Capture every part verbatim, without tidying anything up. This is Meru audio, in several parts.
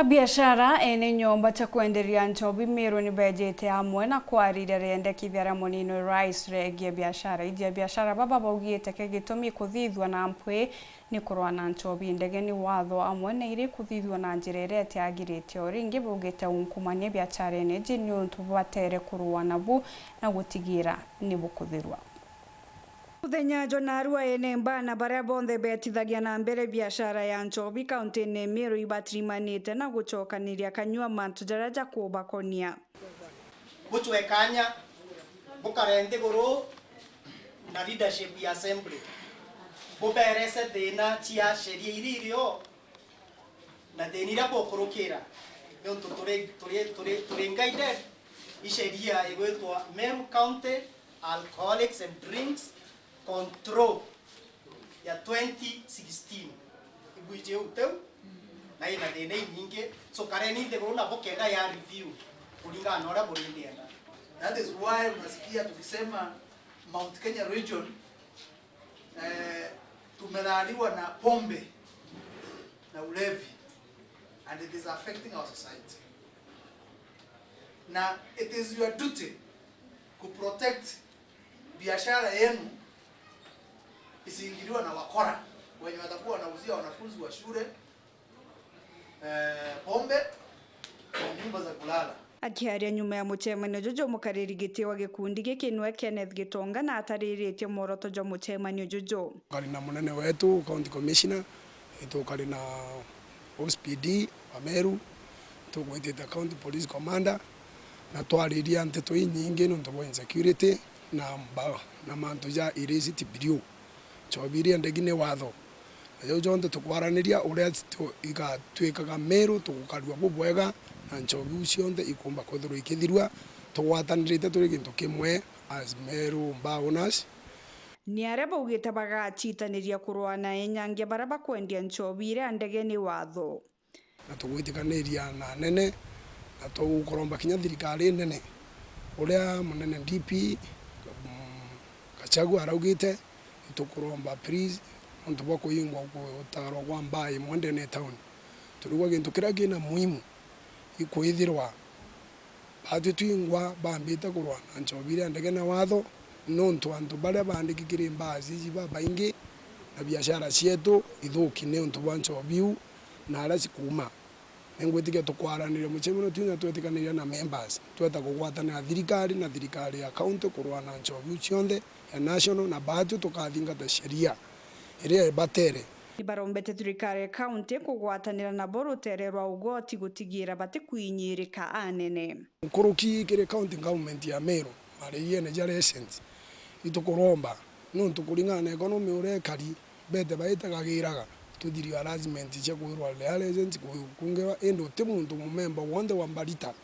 Biashara ene nyomba cia kwenderia nchobi Meru ni bejite amwe na kwariria riendekithia ria munini Rais regie biashara iji. Abiashara baba baugite ke gitumi kuthithua na mpwi ni kurwa na nchobi ndege ni watho amwe na iri kuthithua na njira iria itiagirite. O ringi baugite unkumania biacharene iji ni untu batere kurwa nabu na gutigira ni bukuthirwa. Muthenya jwa narua ene mbaa na baria bonthe betithagia na mbere biashara ya nchobi kauntine Meru ibatirimanite na gucokaniria kanyua mantu jaria jakubakonia. Bucwe kanya, bukare nthiguru na leadership ya assembly, buberese thina cia sheria iria irio na thina iria bukurukira, niuntu turi, turi, turi, turi guided i sheria igwitwa Meru County Alcoholics and Drinks Control ya twenty sixteen. Ibwiji uu teu, na ina thina inyingi. So kareni nthiguru na bukenda ya review kuringana na uria burindienda. That is why unasikia tukisema Mount Kenya region, eh, tumelaliwa na pombe na ulevi, and it is affecting our society. Na it is your duty ku protect biashara yenu isiingiliwe na wakora wenye watakuwa wanauzia wanafunzi wa shule, eh, pombe na nyumba za kulala. Akiaria nyuma ya mucemanio juju, mukariri giti wa gikundi giki niwe Kenneth Gitonga na atariritie mworoto jwa mucemanio juju. Tukari na munene wetu, County Commissioner, tukari na O C P D wa Meru, tugwitite County Police Commander, na twariria nteto inyingi niuntu bwa insecurity na mba-, na mantu ja illicit brew. Nchobi iria ndegi ni watho. Na jau jonthe tukwaraniria uria tu-, igatwikaga Meru tugukarua bubwega, na nchobi iu cionthe ikumba kwithirwa ikithirua, tugwatanirite turi gintu kimwe as Meru bar owners. Ni aria baugite bagacitaniria kurwa na enyangia baria bakwendia nchobi iria ndege ni watho. Na tugwitikaniria na anene, na tukuromba kinya thirikari nene, uria munene D P, mm, Gachagua araugite, nitukuromba please, nontu bwa kuingwa gutarwa kwa mbaa imwe ndene ya town. Turigwa gintu kiria kina muhimu ikwithirwa Baatwi twingwa bambite kurwa na nchobi iria ndege na watho, nontu antu baria baandiki kiri mbaa iji babaingi, na biashara cietu ithuki niuntu bwa nchobi iu na aria cikuuma. Ningwitikia tukwaraniria mucemanio twinya twetikaniria na members, tweta kugwatanira thirikari na thirikari ya county kurwa na nchobi iu cionthe ya national, na baatwi tukathingata sheria iria ibatere. Nibarombete thirikari ya county kugwatanira nabo rutere rwa ugoti gutigira batikwinyirika anene. Nkuruki kiri county government ya Meru, mariene ja license, itukuromba, nontu kuringana na economy uria ikari, bete baitagagiraga tuthirio arrangement cia kwirwa license ku-, kungewa, indi uti muntu mumemba wonthe wa Mbarita.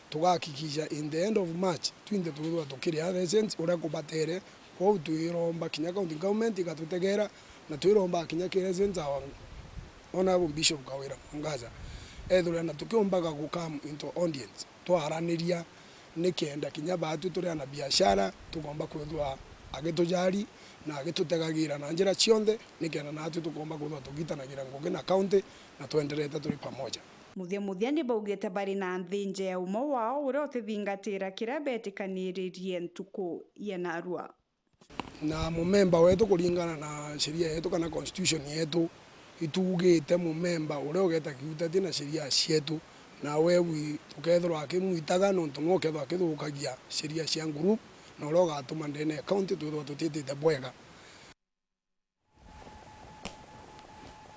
Tugakikisha in the end of March, twinthe twithirwa tukiria license uria kubatere. Kwou twiromba kinya county government igatutegera, na twiromba kinya ki license our Honourable Bishop Kawira Mwangaza ethirwe na tukiumbaga gu come into audience, twaraniria nikenda kinya baatwi turi ana biashara tukomba kwithirwa agitujari na agitutegagira na njira cionthe, nikenda natwi tukomba kwithirwa tugitanagira ngugi na county na twenderete turi pamoja. Muthia muthia ni baugite bari na nthinje ya umwe wao uria utithingatira kiria betikaniririe ntuku ya narua. Na mumemba wetu kuringana na sheria yetu kana constitution yetu, itugite mumemba uria ugeta kiutati na sheria cietu, nawe wi-, tukethirwa akimwitaga nontu nwe ukethirwa akithukagia sheria cia group, na uria ugatuma ndene ya county twithirwa tutitite bwega.